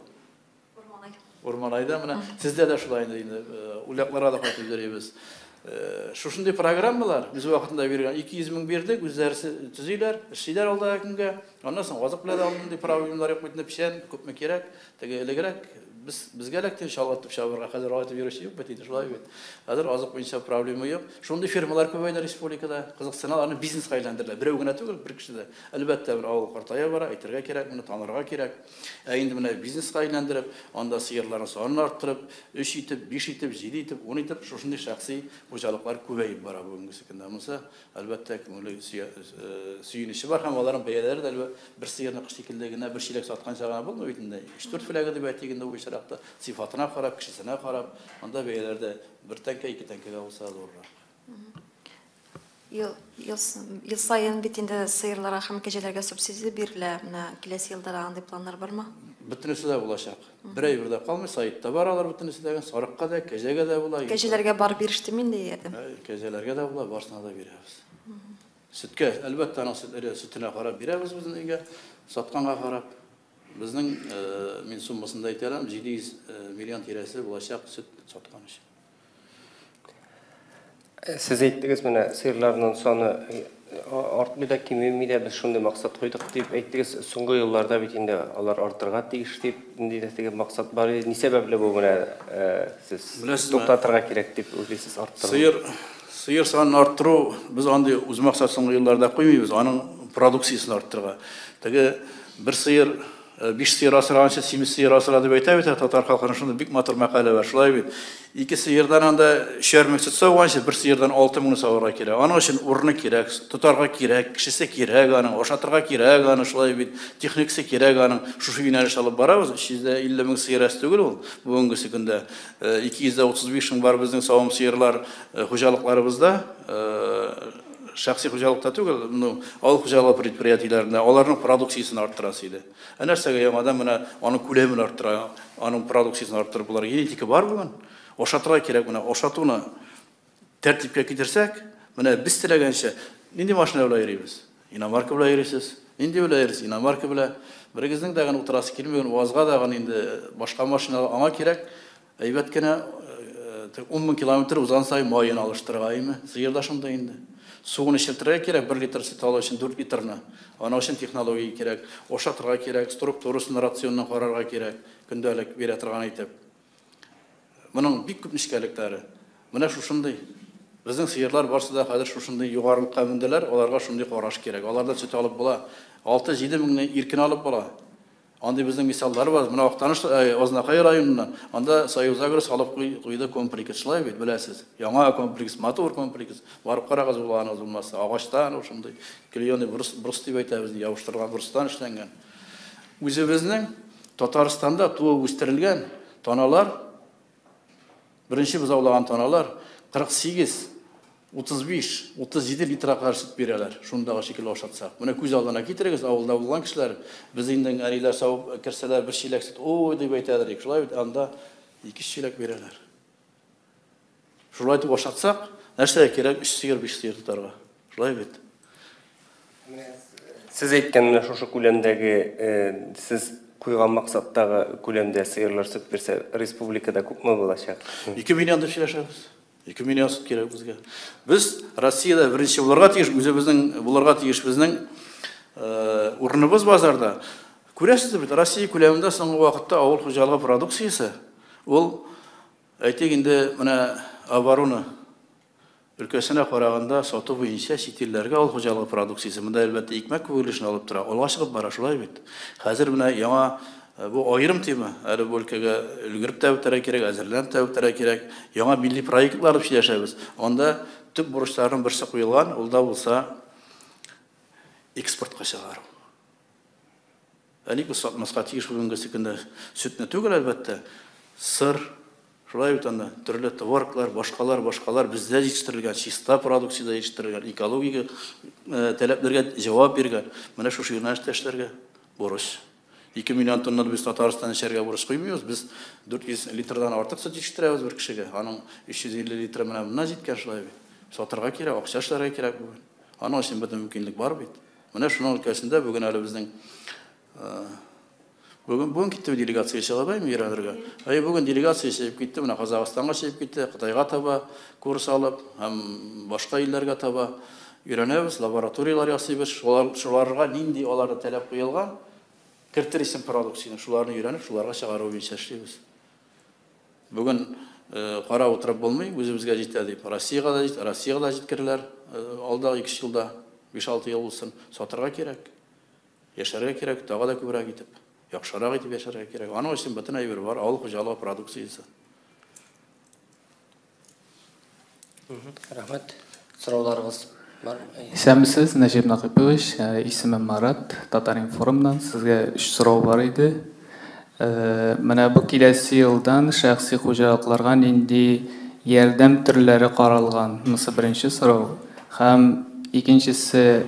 Урманай. Урманайда менә сездә дә шулай инде, улякларга да кайтып йөрибез. Шушындый программалар без вакытында биргән 200 мең бирдек, үзләре төзиләр, эшлиләр алдагы көнгә. Аннан соң азык белән дә андый проблемалар юк бит инде, печән күпме кирәк, теге элегрәк безгә эләкте чалгы чабырга, хәзер алай итеп йөрүче юк бит инде, шулай бит. Хәзер азык буенча проблема юк. Шундый фирмалар күбәйде республикада, кызыксыналар, аны бизнеска әйләндерделәр. Берәү генә түгел, бер кеше дә. Әлбәттә, бер авыл картая бара, әйтергә кирәк, моны танырга кирәк. Ә инде менә бизнеска әйләндереп, анда сыерларның санын арттырып, 3 итеп, 5 итеп, 7 итеп, 10 итеп, шушындый шәхси хуҗалыклар күбәеп бара бүгенге көндә. Монысы, әлбәттә, күңелле сөенече бар һәм аларның бәяләре дә әлбәттә бер сыерны кыш шикелле генә бер чиләк сатканча гына булмый бит инде. 3-4 флягы дип әйтик инде бу очракта, сифатына карап, кешесенә карап, анда бәяләр дә бер тәңкә, ике тәңкәгә булса зуррак. Ел саен бит инде сыерларга һәм кәҗәләргә субсидия бирелә. Менә киләсе елда да андый планнар бармы? Бөтенесе дә булачак. Бер әйбер дә калмый, сайтта бар алар бөтенесе дә, сарыкка да, кәҗәгә дә була. Кәҗәләргә бар бирештеме инде ярдәм? Кәҗәләргә дә була, барысына да бирәбез. Сөткә, әлбәттә, аның сөтенә карап бирәбез безнең өйгә, сатканга карап. Безнең, мин суммасын да әйтә алам, 700 миллион тирәсе булачак сөт саткан өчен. Сез әйттегез, менә сыерларның саны артмый да, кимеми дә, без шундый максат куйдык дип әйттегез. Соңгы елларда бит инде алар артырга тиеш дип, нинди дә теге максат бар иде. Ни сәбәпле бу менә сез туктатырга кирәк дип уйлыйсыз арттыру? Сыер санын арттыру, без андый үз максат соңгы елларда куймыйбыз, аның продукциясын арттырырга. Теге бер сыер, 5 сыер асраганчы 8 сыер асра дип әйтә бит татар халкының шундый бик матур мәкале бар. Шулай бит. 2 сыердан анда 3 мең сөт сауганчы, бер сыердан 6 меңне саварга кирәк. Аның өчен урыны кирәк, тотарга кирәк, кешесе кирәк аның, ашатырга кирәк аны, шулай бит, техникасы кирәк аның. Шушы юнәлеш алып барабыз. 350 мең сыер әз түгел ул бүгенге көндә. 235 мең бар безнең савым сыерлар хуҗалыкларыбызда. Шәхси хуҗалыкта түгел, ну, авыл хуҗалыгы предприятиеләрендә аларның продукциясын арттырасы иде. Ә нәрсәгә яңадан менә аның күләмен арттыра, аның продукциясын арттырып булар. Генетика бар бүген. Ашатырга кирәк менә, ашатуны тәртипкә китерсәк, менә без теләгәнчә нинди машина белән йөрибез? Иномарка белән йөрисез. Нинди белән йөрисез? Иномарка белән. Берегезнең дә генә утырасы килмәгән, УАЗга да гына инде башка машина аңа кирәк. Әйбәт кенә 10 мең километр узган саен маен алыштырырга име? Сыер да шунда инде. Суын эчертергә кирәк, 1 литр сөт алу өчен 4 литрны. Аның өчен технология кирәк, ашатырга кирәк, структурасын, рационын карарга кирәк, көндәлек бирә торган итеп. Моның бик күп нечкәлекләре. Менә шушындый. Безнең сыерлар барсы да хәзер шушындый югарылыкка менделәр, аларга шундый караш кирәк. Алардан сөт алып була. 6-7 меңне иркен алып була. Андый безнең мисаллар бар. Менә Актаныш, Азнакай районыннан, анда Союзагро салып куйды комплекс, шулай бит, беләсез. Яңа комплекс, матур комплекс. Барып карагыз булганыгыз булмаса, агачтан шундый клеёный брус, брус дип әйтәбез, ябыштырган брустан эшләнгән. Үзебезнең Татарстанда туып үстерелгән таналар, беренче бозаулаган таналар 48, 35, 37 литрга кадәр сөт бирәләр. Шундагы шикелле ашатсак. Менә күз алдына китерегез, авылда булган кешеләр, без инде әниләр савып керсәләр, бер чиләк сөт, ой дип әйтәләр, шулай бит, анда 2 чиләк бирәләр. Шулай итеп ашатсак, нәрсәгә кирәк 3 сыер, 5 сыер тотарга? Шулай бит. Сез әйткән менә шушы күләмдәге, сез куйган максаттагы күләмдә сыерлар сөт бирсә, республикада күпме булачак? 2 миллион дип сөйләшәбез. 2 миллион сөт кирәк безгә. Без Россиядә беренче булырга тиеш, үзебезнең булырга тиеш безнең урыныбыз базарда. Күрәсез бит, Россия күләмендә соңгы вакытта авыл хуҗалыгы продукциясе ул, әйтик инде, менә оборона өлкәсенә караганда сату буенча чит илләргә авыл хуҗалыгы продукциясе монда әлбәттә икмәк күп өлешен алып тора, алга чыгып бара, шулай бит. Хәзер менә яңа бу аерым тема, әле бу өлкәгә өлгереп тә үтәргә кирәк, әзерләнеп тә үтәргә кирәк. Яңа милли проектлар дип сөйләшәбез. Анда төп бурычларның берсе куелган, ул да булса экспортка чыгару. Ә ник без сатмаска тиеш бүгенге көндә сөтне түгел, әлбәттә, сыр, шулай бит анда төрле творглар, башкалар, башкалар бездә җитештерелгән, чиста продукциядә җитештерелгән, экологик таләпләргә җавап биргән. Менә шушы юнәлештә эшләргә бурыч. 2 миллион тонна без Татарстан эчәргә бурыч куймыйбыз. Без 400 литрдан артык сөт җитештерәбез бер кешегә. Аның 350 литры менә моннан җиткән, шулай бит. Сатырга кирәк, акча эшләргә кирәк бүген. Аның өчен бөтен мөмкинлек бар бит. Менә шуның өлкәсендә бүген әле безнең бүген китте делегация чыгып өйрәнергә. Әй, бүген делегация чыгып китте, менә Казахстанга чыгып китте, Кытайга таба курс алып һәм башка илләргә таба өйрәнәбез, лабораторияләр ясыйбыз. Шуларга нинди аларда таләп куелган, кертер исем продукцияне, шуларны өйрәнеп, шуларга чыгару буенча эшлибез. Бүген кара утырып булмый, үзебезгә җитә дип, Россиягә дә, Россиягә дә җиткереләр. Алдагы 2 елда, 5-6 ел булсын, сатырга кирәк. Яшәргә кирәк, тагы да күбрәк итеп, яхшырак итеп яшәргә кирәк. Аның өчен бөтен әйбер бар, авыл хуҗалыгы продукциясе. Рәхмәт. Сорауларыгыз бар? Исәнмесез, Нәҗип Нәкыйпович. Исемем Марат, Татар-информнан. Сезгә 3 сорау бар иде. Менә бу киләсе елдан шәхси хуҗалыкларга нинди ярдәм төрләре каралган? Монысы беренче сорау. Һәм икенчесе,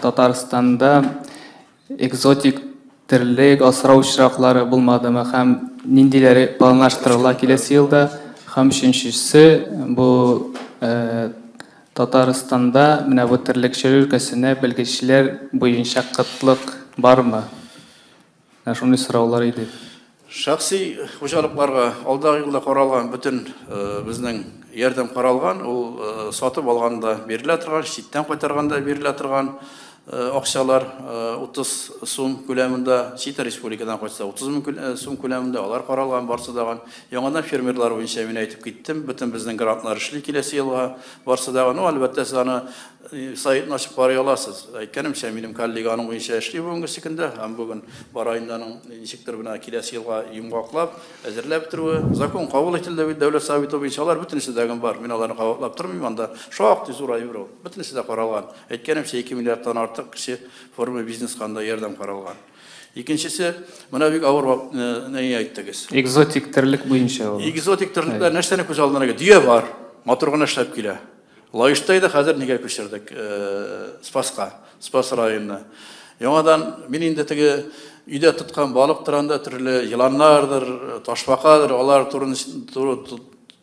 Татарстанда экзотик терлек асрау очраклары булмадымы һәм ниндиләре планлаштырыла киләсе елда? Һәм өченчесе, бу Татарстанда менә бу терлекчелек өлкәсенә белгечләр буенча кытлык бармы? Менә шундый сораулар иде. Шәхси хуҗалыкларга алдагы елда каралган бөтен безнең ярдәм каралган, ул сатып алганда бирелә торган, читтән кайтарганда бирелә торган акчалар 30 сум күләмендә, чит республикадан кайтса 30 мең сум күләмендә, алар каралган барсы дагы. Яңадан фермерлар буенча мин әйтеп киттем, бөтен безнең грантлар эшли киләсе елга барсы дагы. Ну, әлбәттә, сез аны сайтын ачып карый аласыз. Әйткәнемчә, минем коллега аның буенча эшли бүгенге көндә, һәм бүген бара инде аның ничектер менә киләсе елга йомгаклап, әзерләп бетерүе. Закон кабул ителде бит, Дәүләт Советы буенча алар бөтенесе дә бар. Мин аларны кабатлап тормыйм, анда шактый зур әйбер ул. Бөтенесе дә каралган. Әйткәнемчә, 2 миллиардтан артык кеше форма бизнеска анда ярдәм каралган. Икенчесе, менә бик авыр ни әйттегез. Экзотик терлек буенча ул. Экзотик терлекләр нәрсәне күз алдына китерә? Дөя бар, матур гына эшләп килә. Лаешта иде, хәзер нигә күчердек? Спаска, Спас районына. Яңадан мин инде теге өйдә тоткан балык торанда төрле еланнардыр, ташбакадыр, алар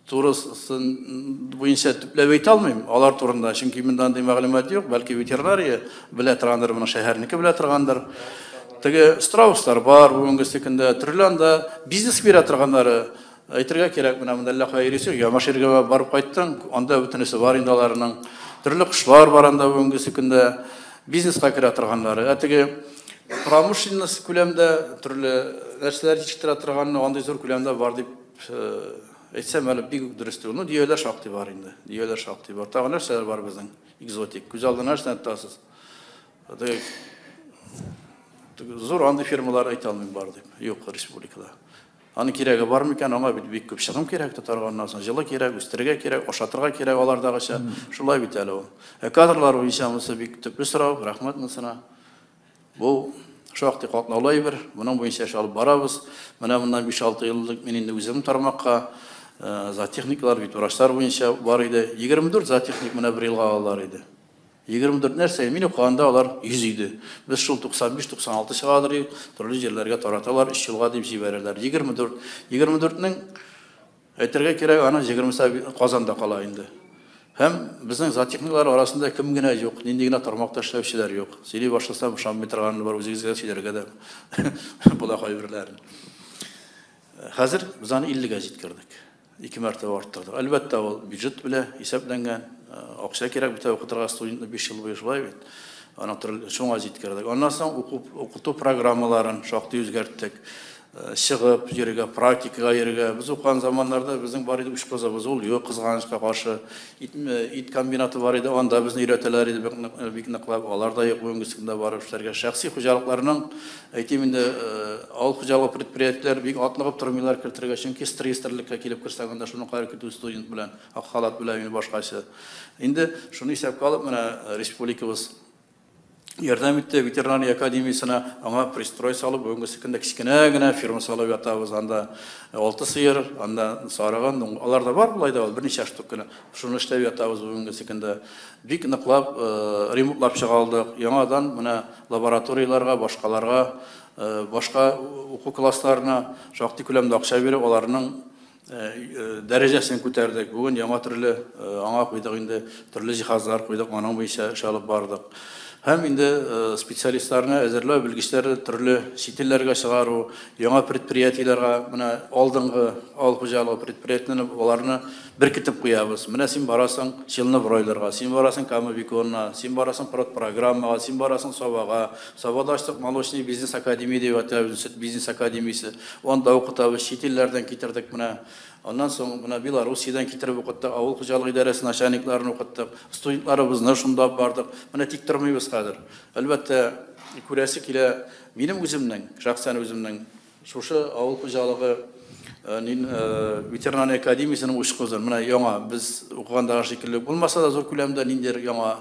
турысын буенча төпләп әйтә алмыйм алар турында, чөнки монда андый мәгълүмат юк, бәлки ветеринария белә торгандыр, моны шәһәрнеке белә торгандыр. Теге страуслар бар бүгенге көндә, төрле анда бизнес бирә торганнары. Әйтергә кирәк, менә монда әллә кая йөрисең, Ямаширгә барып кайттың, анда бөтенесе бар инде аларның. Төрле кошлар бар анда бүгенге көндә, бизнеска керә торганнары. Ә теге промышленность күләмдә төрле нәрсәләр җитештерә торганны андый зур күләмдә бар дип әйтсәм, әле бик үк дөрес түгел. Ну, дөяләр шактый бар инде. Дөяләр шактый бар. Тагы нәрсәләр бар безнең? Экзотик. Күз алдына нәрсәне тотасыз? Теге зур андый фирмалар әйтә алмыйм бар дип. Юк республикада. Аның кирәге бар микән? Аңа бит бик күп чыгым кирәк тотарга, аннан соң җылы кирәк, үстерергә кирәк, ашатырга кирәк алардагыча. Шулай бит әле ул. Ә кадрлар буенча монысы бик төпле сорау, рәхмәт монысына. Бу шактый катлаулы әйбер. Моның буенча эш алып барабыз. Менә моннан 5-6 ел элек мин инде үзем тармакка зоотехниклар, ветврачлар буенча бар иде. 24 зоотехник менә бер елга алалар иде. 24 нәрсә, мин укыганда алар 100 иде. Без шул 95-96 чыгадыр, төрле җирләргә тараталар, 3 елга дип җибәрәләр. 24, 24-нең әйтергә кирәк, аны 20-се Казанда кала инде. Һәм безнең зоотехниклар арасында кем генә юк, нинди генә тармакта эшләүчеләр юк. Сөйли башласам, ышанмый торганы бар, үзегезгә сөйләргә дә була кайберләрен. Хәзер без аны 50-гә җиткердек. 2 мәртәбә арттырдык. Әлбәттә, ул бюджет белән исәпләнгән, акча кирәк бит укытырга студентны 5 ел буе шулай бит. Аны төрле шуңа җиткердек. Аннан соң укыту программаларын шактый үзгәрттек. Чыгып йөрергә, практикага йөрергә. Без укыган заманнарда безнең бар иде үч кызыбыз, ул юк, кызганычка каршы. Ит комбинаты бар иде, анда безне өйрәтәләр иде бик ныклап. Алар да юк бүгенге көндә барып эшләргә. Шәхси хуҗалыкларның, әйтим инде, авыл хуҗалыгы предприятиеләре бик атлыгып тормыйлар кертергә, чөнки стресс терлеккә килеп керсәң, анда шуның кадәр көтү студент белән, ак халат белән инде башкача. Инде шуны исәпкә алып, менә республикабыз ярдәм итте ветеринария академиясенә, аңа пристрой салып, бүгенге көндә кечкенә генә фирма салып ятабыз. Анда 6 сыер, анда сарыгын, алар да бар болай да, берничә штук кенә. Шуны эшләп ятабыз бүгенге көндә. Бик ныклап ремонтлап чыга алдык. Яңадан менә лабораторияләргә, башкаларга, башка уку классларына шактый күләмдә акча биреп, аларның дәрәҗәсен күтәрдек. Бүген яңа төрле аңа куйдык инде, төрле җиһазлар куйдык, аның буенча эш алып бардык. Һәм инде специалистларны әзерләү, белгечләрне төрле чит илләргә чыгару, яңа предприятиеләргә, менә алдынгы авыл хуҗалыгы предприятиеләрен аларны беркетеп куябыз. Менә син барасың Челнобройлерга, син барасың Кама Беконына, син барасың Продпрограммага, син барасың Сабага. Сабада ачтык молочный бизнес академия дип атабыз, сөт бизнес академиясе. Анда укытабыз, чит илләрдән китердек менә. Аннан соң менә Белоруссиядән китереп укыттык, авыл хуҗалыгы идарәсе начальникларын укыттык, студентларыбызны шунда бардык. Менә тик тормыйбыз хәзер. Әлбәттә, күрәсе килә, минем үземнең, шәхсән үземнең шушы авыл хуҗалыгы ветеринария академиясенең үч кызы. Менә яңа без укыгандагы шикелле булмаса да зур күләмдә ниндидер яңа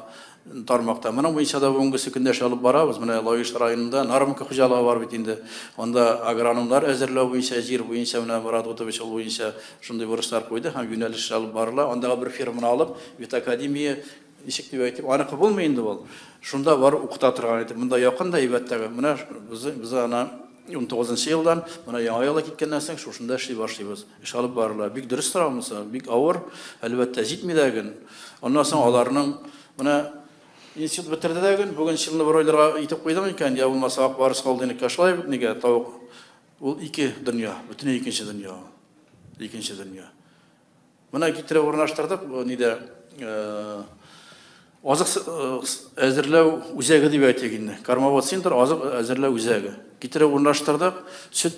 тармакта. Моның буенча да бүгенге көндә эш алып барабыз. Менә Лаеш районында Нарымка хуҗалыгы бар бит инде. Анда агрономнар әзерләү буенча, җир буенча менә Мурат Утович ул буенча шундый бурычлар куйды һәм юнәлеш алып барыла. Андагы бер фирманы алып, ветакадемия ничек дип әйтим, аныкы булмый инде ул. Шунда барып укыта торган иде. Монда якын да әйбәттәге. Менә без аны 19 елдан, менә яңа елга киткәннән соң шушында эшли башлыйбыз. Эш алып барыла. Бик дөрес сорау монысы, бик авыр, әлбәттә, җитми дә гөн. Аннан соң аларның менә институт бетерде дә гөн, бүген Челнобройлерга итеп куйдың икән, я булмаса Ак Барс холдингка шулай бит нигә тавык. Ул ике дөнья, бөтенләй икенче дөнья. Икенче дөнья. Менә китереп урнаштырдык, бу нидә, азык әзерләү үзәге дип әйтик инде. Кормовод центр азык әзерләү үзәге. Китереп урнаштырдык. Сөт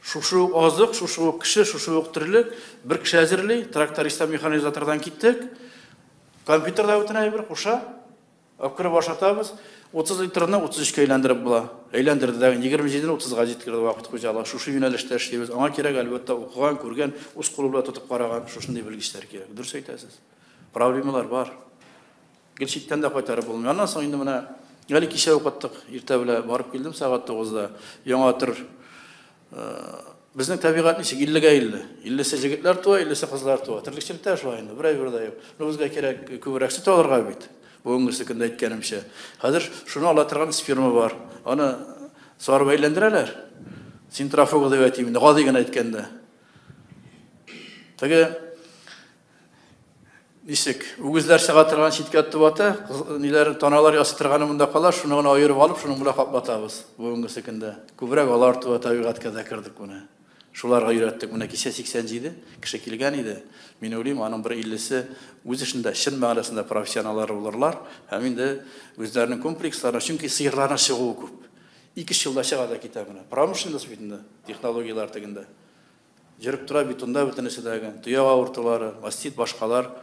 шушы ук азык, шушы ук кеше, шушы ук терлек, бер кеше әзерли, трактористтан, механизатордан киттек. Компьютерда бөтен әйбер куша. Алып кереп ашатабыз. 30 литрны 33-кә әйләндереп була. Әйләндерде дә 27-не 30-га җиткерде вакыт хуҗалыгы. Шушы юнәлештә эшлибез. Аңа кирәк, әлбәттә, укыган, күргән, үз кулы белән тотып караган шушындый белгечләр кирәк. Дөрес әйтәсез. Проблемалар бар. Гел читтән дә кайтарып булмый. Аннан соң инде менә әле кичә укыттык, иртә белән барып килдем сәгать 9-да. Яңа төр безнең табигать ничек? 50-гә 50. 50-се җегетләр туа, 50-се кызлар туа. Терлекчелектә шулай инде, бер әйбер дә юк. Но безгә кирәк күбрәк сөт алырга бит. Бүгенге көндә әйткәнемчә. Хәзер шуны ала торган сперма бар. Аны сарып әйләндерәләр. Центрофуга дип әйтим инде, гади генә әйткәндә. Теге ничек, үгезләр чыга торган читкә тотып ата, ниләр, таналар ясый торганы монда кала, шуны гына аерып алып, шуның белән каплатабыз бүгенге көндә. Күбрәк алар туа табигатькә дә кердек менә. Шуларга өйрәттек. Менә кичә 87 кеше килгән иде. Мин уйлыйм, аның бер 50-се үз эшендә чын мәгънәсендә профессионаллар булырлар һәм инде үзләренең комплекслары, чөнки сыерларның чыгуы күп. 2 елда чыга да китә менә. Промышленность бит инде, технологияләр тегендә. Йөреп тора бетонда бөтенесе дә, тояк авыртулары, мастит, башкалар.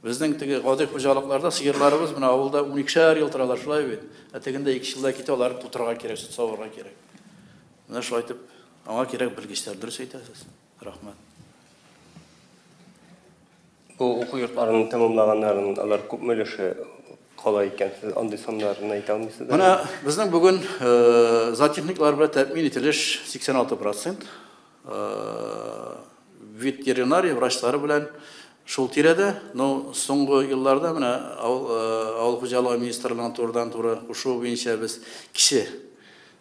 Безнең теге гади хуҗалыкларда сыерларыбыз менә авылда 12 ел торалар, шулай бит. Ә тегендә 2 елда китә, аларны тутырырга кирәк, сөт савырга кирәк. Менә шулай итеп, аңа кирәк белгечләр, дөрес әйтәсез. Рәхмәт. Бу уку йортларын тәмамлаганнарын алар күпме өлеше кала икән? Сез андый саннарны әйтә алмыйсыз? Менә безнең бүген зоотехниклар белән тәэмин ителеш 86%. Ветеринария врачлары белән шул тирәдә, но соңгы елларда менә авыл хуҗалыгы министрлыгының турыдан-туры кушуы буенча без кеше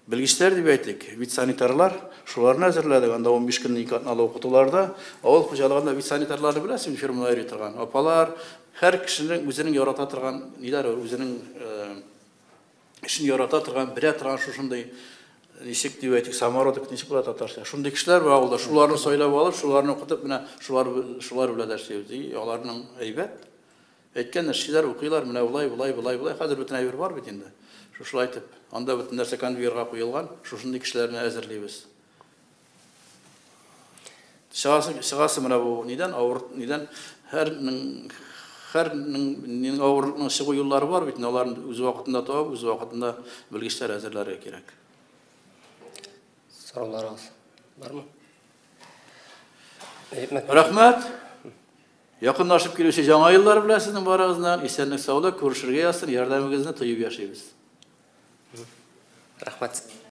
белгечләр дип әйтик, ветсанитарлар, шуларны әзерләдек. Анда 15 көнне ике атналы укытуларда авыл хуҗалыгында ветсанитарларны беләсең, фирмалар йөри торган апалар, һәр кешенең үзенең ярата торган ниләр, үзенең эшен ярата торган, белә торган шушындый Ничек дип әйтик, самородок ничек була татарча? Шундый кешеләр бар авылда, шуларны сайлап алып, шуларны укытып, менә шулар шулар белән эшлибез. И аларның әйбәт. Әйткән эшчеләр укыйлар, менә болай, болай, болай, болай. Хәзер бөтен әйбер бар бит инде. Шушылай итеп, анда бөтен нәрсә конвейерга куелган, шушындый кешеләрне әзерлибез. Чыгасы, чыгасы менә бу нидән, авыр нидән, һәрнең һәрнең нинең авырлыкның чыгу юллары бар бит, аларны үз вакытында табып, үз вакытында белгечләр әзерләргә кирәк. Сорауларыгыз бармы? Рәхмәт. Якынлашып килүче яңа еллар белән сезнең барыгызны, исәнлек, саулык, күрешергә язсын, ярдәмегезне тоеп яшибез. Рәхмәт.